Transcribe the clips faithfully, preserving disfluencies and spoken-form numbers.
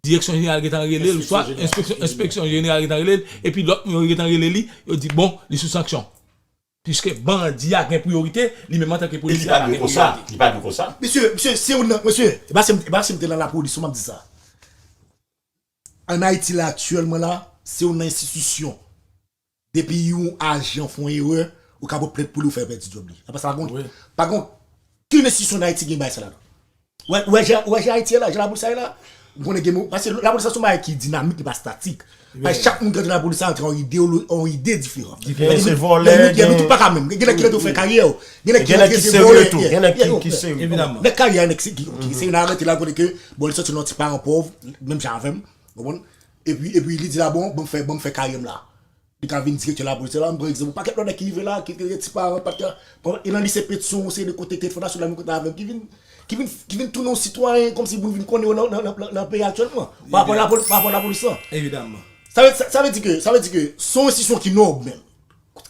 Direksyon jeneral gentan rele l, swa enspeksyon, enspeksyon jeneral gentan rele l, epi lòt moun yo gentan rele li, yo di, bon, li sou sanksyon. Piske bandi a gen priyorite, li menm antanke polisye a pa gen priyorite. Li pa dwe konsa. Mesye, mesye, se ou nan, mesye, e pa si m, e pa si m te nan lapolis, ou m ap di sa. Ann Ayiti la, aktyèlman la, se ou nan enstitisyon. Depi yon ajan fè yon erè, ou ka pote plent pou li, ou fè pèdi djòb li. Apa sa pa gon, pa gon kenn enstitisyon ann Ayiti gen bagay sa ladan. Ou wè, ou wè jan, ou wè jan Ayiti ye la, jan lapolis la ye la. M konnen gen mo, paske lapolis la se yon bagay ki dinamik, li pa statik. Paske chak moun ki rantre nan lapolis la rantre yon ide, yon ide diferan. Gen moun, gen moun tout pa ka menm. Gen nèg ki rantre fè karyè, gen nèg ki rantre se vòlè. Gen nèg ki serye. Nèg karyè, nèg ki serye, nan rantre la, konnen ke, bon, li soti nan yon ti paran pòv, menm jan avè m, ou konprann? Epi, epi li di la, bon, ban m fè, ban m fè karyè m la. Li ka vin direktè lapolis la, m pran egzanp, yon pakèt lòt nèg ki rive la, ki te gen ti paran, pa t ka, e nan lise Petisyon, se de kote ki te fondasyon la, menm kote avè m, ki vin, ki vin, ki vin tounen yon sitwayen, kòmsi moun vin konnen yo nan, nan, nan, nan peyi aktyèlman, pa rapò a lapoli-, pa rapò a lapolis lan. Evidaman. Sa vle, sa, sa vle di ke, sa vle di ke se yon enstitisyon ki nòb menm.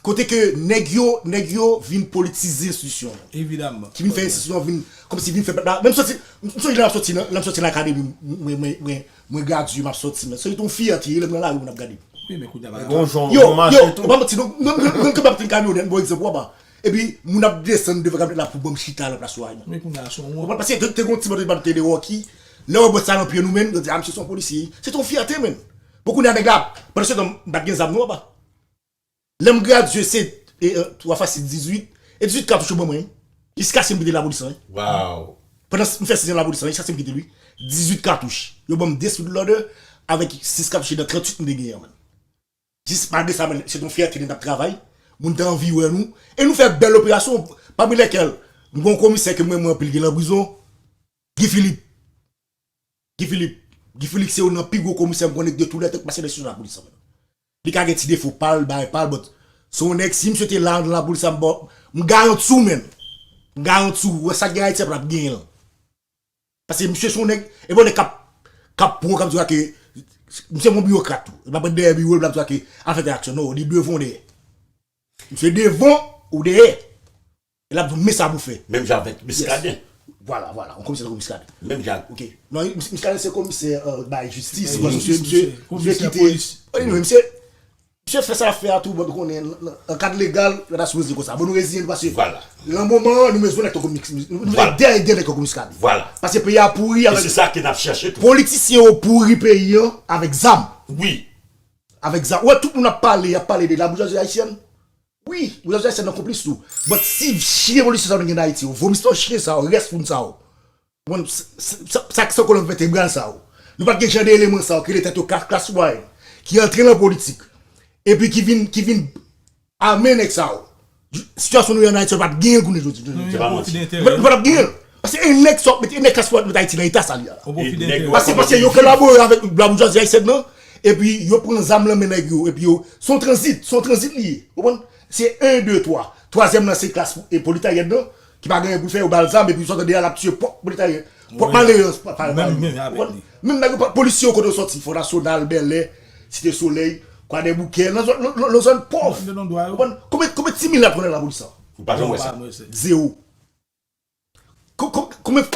Kote ke nèg yo, nèg yo vin politize enstitisyon an. Evidaman. Ki vin fè enstitisyon an vin, kòmsi vin fè pèp la, menm soti, m sonje lè m ap soti nan, lè m soti nan akademi, mwen, mwen, mwen, mwen gradye, m ap sòti, men se yon fyète, lè m nan lari, moun ap gade m. Wi, men kounye a pa gen. Bon jan, yo, bon mache yo, tou. Ban m ti, non, non, non, non, ke m ap fin kamyonèt, bon egzanp, w ap ba. Epi, moun ap desann devan kamyonèt la pou ban m chita nan plas yo a, men. Men kounye a, se yon wont. Ou konprann? Paske te, te gon ti bandi, bandi te deyò ki, lè yo bwè sa nan pye nou, men, yo di, a, misye se yon polisye. Se te yon fyète, men. Bon, kounye a, nèg la, pandan se tan, m pa t gen zam, non, w ap ba. Lè m gradye, se, e, e, twa fwa sis, dizuit. E dizuit katouch yo ban mwen, wi. Jiskaske m kite lapolis lan, wi. Wow. Pandan m fè sis an lapolis lan, jiskaske m kite l, wi. Dizuit katouch. Yo ban m de speed loader avèk sis katouch nan tranntuit m te genyen an, man. Jis malgre sa, man, se yon fyète, nou t ap travay. Moun te anvi wè nou. E nou fè bèl operasyon, pami lèkèl, nou gen yon komisè ke mwen, mwen anpil gen nan prizon, Guy Philippe. Guy Philippe. Guy Philippe se youn nan pi gwo komisè m konnen de tou lè tan k pase nan enstitisyon lapolis lan, man. Li ka gen ti defo pa l, bagay pa l, but se yon nèg, si misye te la nan lapolis la, m ba w, m garanti w, man. M garanti w, wè sa k gen Ayiti a, pa t ap genyen l. Paske misye se yon nèg, e bon nèg k ap, k ap pran, k ap di w ke misye yon birokrat tou. Li pa pran dèyè biwo l, l ap di w ke al fè tèl aksyon. Non, li devan w dèyè. Misye devan ou dèyè. E l ap di w men sa pou fè. Menm jan avèk Miskaden. Vwala, vwala. Yon komisè tankou Miskaden. Menm jan. Ok. Non, Mis-, Miskaden se komisè, euh, bay jistis. Misye, misye, misye kite. Anyway, misye, misye fè sa l ap fè a tou, bon, nou konnen, nan, nan, nan kad legal, yo ta sipoze konsa. Bon, nou reziyen nou paske nan moman an, nou bezwen nèg tankou Mis-, nou bezwen dèyè nèg tankou Miskaden. Vwala. Paske peyi a pouri avèk. E se sa ke n ap chèche tou. Politisyen yo pouri peyi an avèk zam. Wi. Avèk zam. Ou wè, tout moun ap pale, y ap pale de laboujwazi ayisyèn. Wi, ou wè, ayisyèn nan konplis tou. But si chen polisye sa yo nou gen nan Ayiti yo, vomisman chen sa yo, rès moun sa yo. Bon, sa, sa, sa ki san kolòn vètebral sa yo. Nou pa t gen jan de eleman sa yo ki rele tèt yo klas, klas mwayèn, ki antre nan politik, epi ki vin, ki vin ame nèg sa yo. Sitiyasyon nou ye an Ayiti, nou pa t genyen l kounye jodi. Nou pa t genyen l. Paske e nèg sa w ap mete, e nèg klas mwayèn mete Ayiti nan eta sa li ye la. Paske, paske yo kolabore avèk laboujwazi ayisyèn nan, epi yo pran zam nan men nèg yo, epi yo, se yon tranzit, se yon tranzit li ye. Ou konprann? Se en, de, twa. Twazyèm nan se klas e pwoletayè nan, ki pa gen anyen pou l fè, yo ba l zam, epi sòtan de a l ap tiye pwòp pwoletayè. Pwòp malere, pa, pa, pa, menm, menm avèk li. Menm nèg yo pa, polisye yo kote yo sòti, Fò Nasyonal, Bèlè, Site Solèy, Kwadèboukè, nan zòn, nan, nan, nan zòn pòv. Ou konprann? Konbyen, konbyen timoun la pran nan lapolis sa? Ou pa janm wè sa. Zewo. Ko-, ko-, konbyen